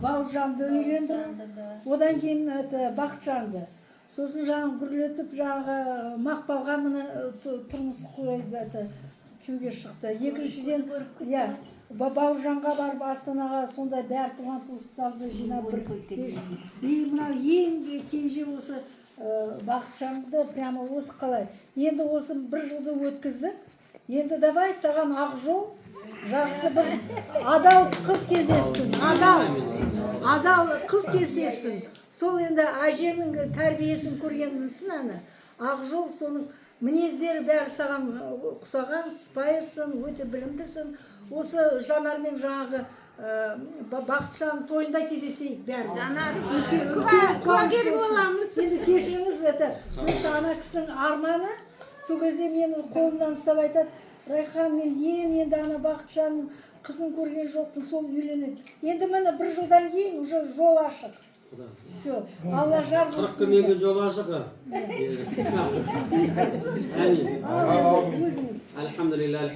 Бауыржанды үйлендіру, одан кейін это Бақытжанды, сосын жаңағы гүрлетіп жаңағы Мақпалға міне тұрмыс қойды, это күйеуге шықты. Екіншіден, иә, Бауыржанға барып, Астанаға сондай бәрі туған туыстарды жинап бір кеш. И мынау ең кенже осы Бақытжанды прямо осы қалай енді осы бір жылды өткіздік. Енді давай саған ақ жол, жақсы бір адал қыз кездессін, адал қыз кездессін. Сол енді әженің тәрбиесін көргенсің, ана Ақжол, соның мінездері бәрі саған ұқсаған, сыпайысың, өте білімдісің. Осы Жанармен жаңағы Бақытжан тойында кездесейік бәріміз. Жанар, Үлкен қуаныш куәгер болсын. боламыз. Енді кешіріңіз, это просто ана кісінің арманы. Сол кезде мені қолымнан ұстап айтады: «Райхан, мен ең енді ана Бақытжанның қызын көрген жоқпын, сол үйленеді». Енді міне, бір жылдан кейін уже жол ашық, все, Алла жар 40 болсын. күннен кейін жол ашық. Әмин. Ал енді өзіңіз. Альхамдулилля.